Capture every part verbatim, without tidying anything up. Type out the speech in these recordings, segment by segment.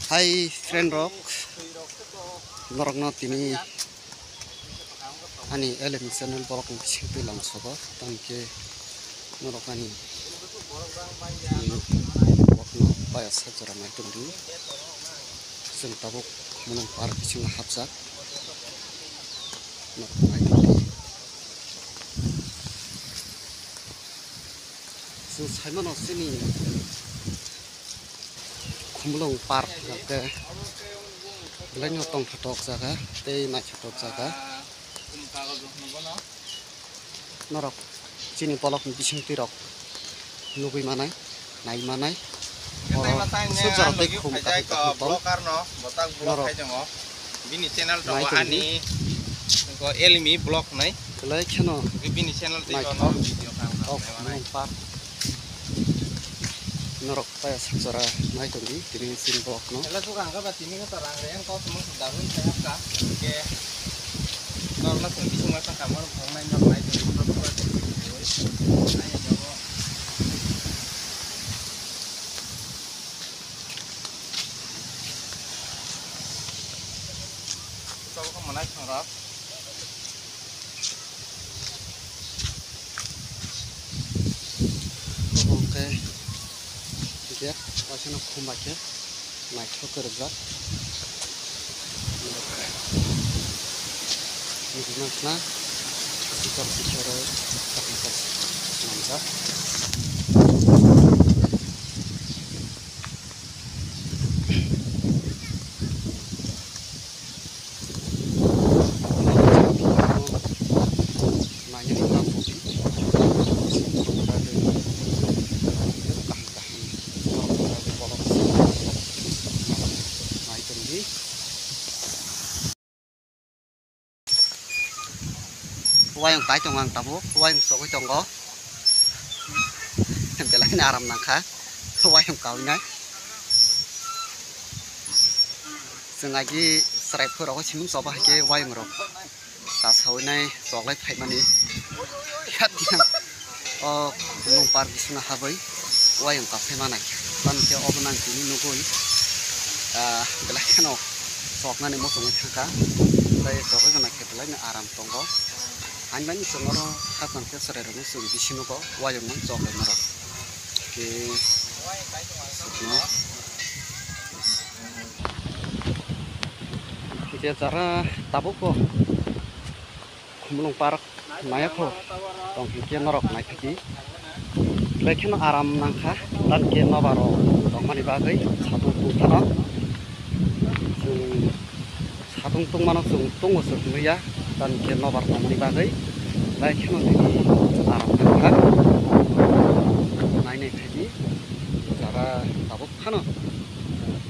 Hi friend rok, norokno tini ani L M channel borokni bising twi lam sogo, tamo khe norok ani borokno paya sak jora nai tongdi. Chwng tabuk Mulung Park bisingo hapjak, norok nai tongdi. Chwng saimano chini Khumulwng Park hwnkhe belai no tongthotok jaga tei naithotok jaga. Norok chini bolokni bisingtwi rok nugwi manai, nai manai. Oro sujaro tei khum kaham kaham tong. Norok bini channel tongo ani Elmi Vlog hinwi. Belai kheno bini channel tei naithok. Khumulwng Park. Norok paya sak jora nai tongdi tini chini borokno. Ela suka ang kaba tini kata rang re ang kau semua sudah run saya ka. Oke. Norok na sini semua tak kamar bukan main norok nai tongdi. Kau kau mana sangrap? Obo hwnkhe gate, waisano khum bai khe naithok khe rwjak. Nugwi mankha na, swkang kisa rw, swkang kisa swnamjak. Wayung kai tongo ang tabuk, wayung sogwi tongo. Belai kheno aram nangkha wayung kawinai. Chwng agi chwrai phuru rogo simung choba hai khe wayung rok kasawinai choklai phaimani. O Mulung Park bisingo habwi wayung kaphai manai. Tamo khe obo nang tini nugwi, ah, belai kheno choknani muchungwi thangkha. Tei chogwi gana khe belai no aram tongo. Ani bagwi chwng oro hachang khe chwrairokno chwng bisi nugo, wayungno choklainarok. Khe chwkno. Khe jara tabukbo Khumulwng Park naiya pho tong hwn khe norok naithokdi. Belai kheno aram nangkha, tamo khe nobar rok tongmani bagwi satung tungphano. Chwng satung tungmano chwng tungo se hwnwi ya, tamo khe nobar tongmani bagwi belai kheno tini aram nangkha. Nainai khaidi jara tabuk phano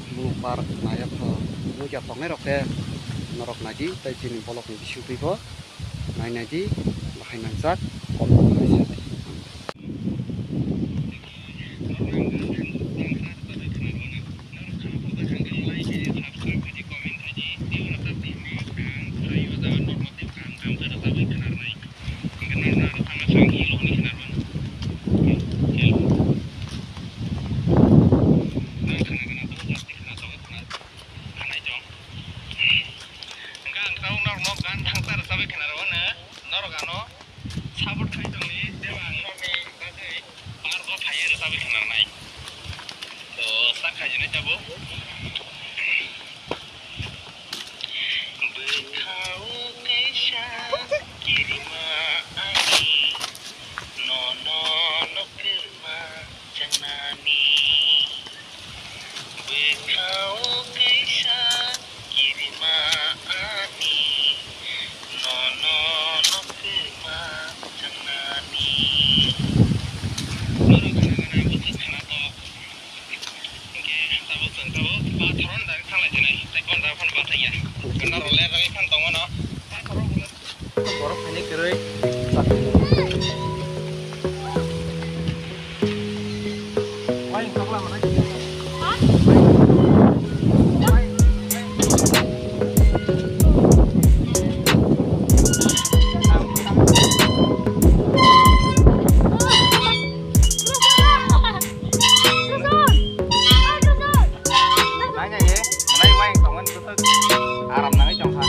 Khumulwng Park naiya pho nukya tongnai rok khe norok naidi tei chini bolokni bisingtwi bo. Nai nai di, bahai nangjak, comment khai sa di. Hwnkhe ang tabuk norokno gan thangsa rwchabwi khna rw-o no, norok ano support khai tongdi, tei ang norokni bagwi park o phaiwi rwchabwi khna rwnai. To start khaijinai tabuk. Bwkhao kaisa kirima ani, nono nokirma chanani. Bwkhao kaisa kirima ani, nono nokirma chanani. Norok khana gana bwswk khana tok. Hwnkhe tabuk chwng tabuk pathoron direct thanglai sinai, tei konda phano bathai ya. Norok lerragwi phano tongmano. Borok phainai kwrwi. Nai nai ye. Aram nangwi tongkha.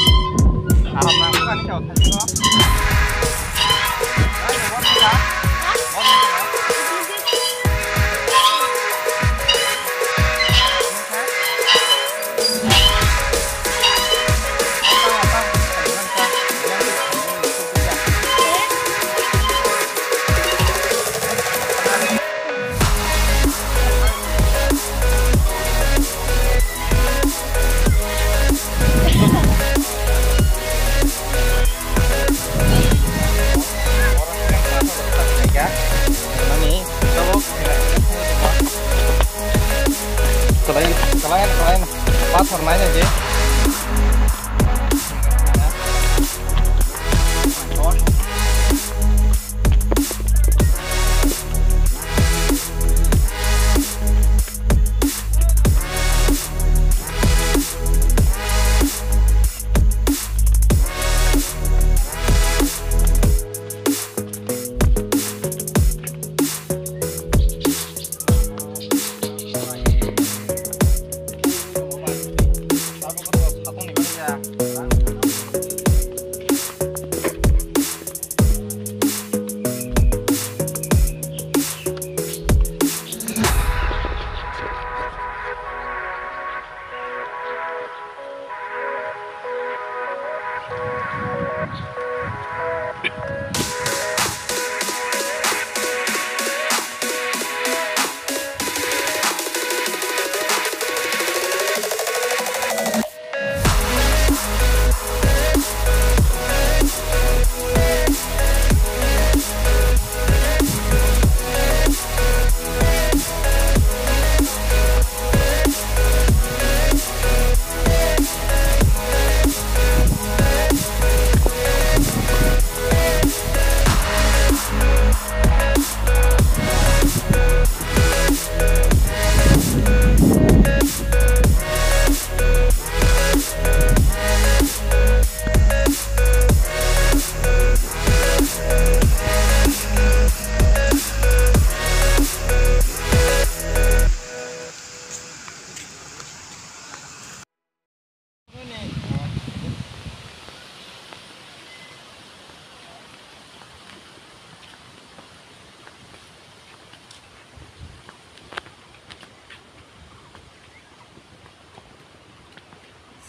Aram nangkha ni chao thani no. Kalai, kalai, kalai, pathor nai nai je.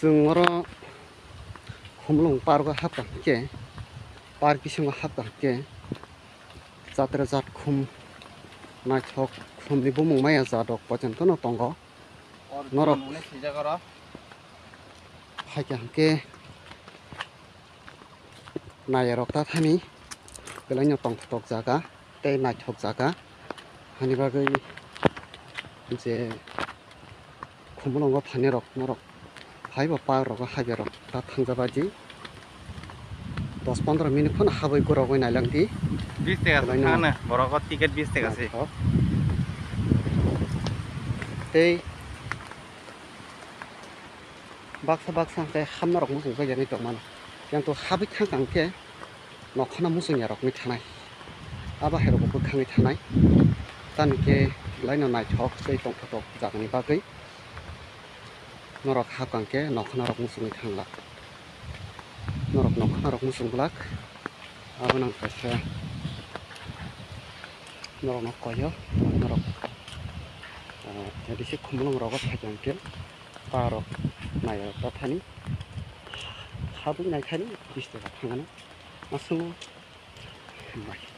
Chwng oro Khumulwng park o hapkha hwnkhe, park bisingo hapkha hwnkhe, jatra jat khum naithok khumni bumung maya jat rok poito no tongo. Norok phaikha hwnkhe, naiyarok ta thani belai no tongthok jaga tei naithok jaga, hani bagwi je Khumulwngo phainai rok norok phaibo park rogo habya rok ta thangjabaidi dos pondro minute phano habwi gorogwi nailangdi. Bis taka se thangna borok o ticket bis taka se. Naithok. Tei baksa baksa hwnkhe hamna rok muchung jakya tongmano. Yang to habwi thangkha hwnkhe nokhano muchungya rokni thanai. Abo hai rokbo bwkhangwi thanai. Tamni khe belai no naithok tei tongthotok jagani bagwi. Norok hapkha hwnkhe nokhano rok muchungwi thanglak. Norok nokhano rok muchung glak. Abo nang kaisa norokno koyo norok, ah, A D C Khumulwng rogo phaikha hwnkhe. Park rok naiyarok ta thani habwi naikhani bis taka thangano aswk hambai.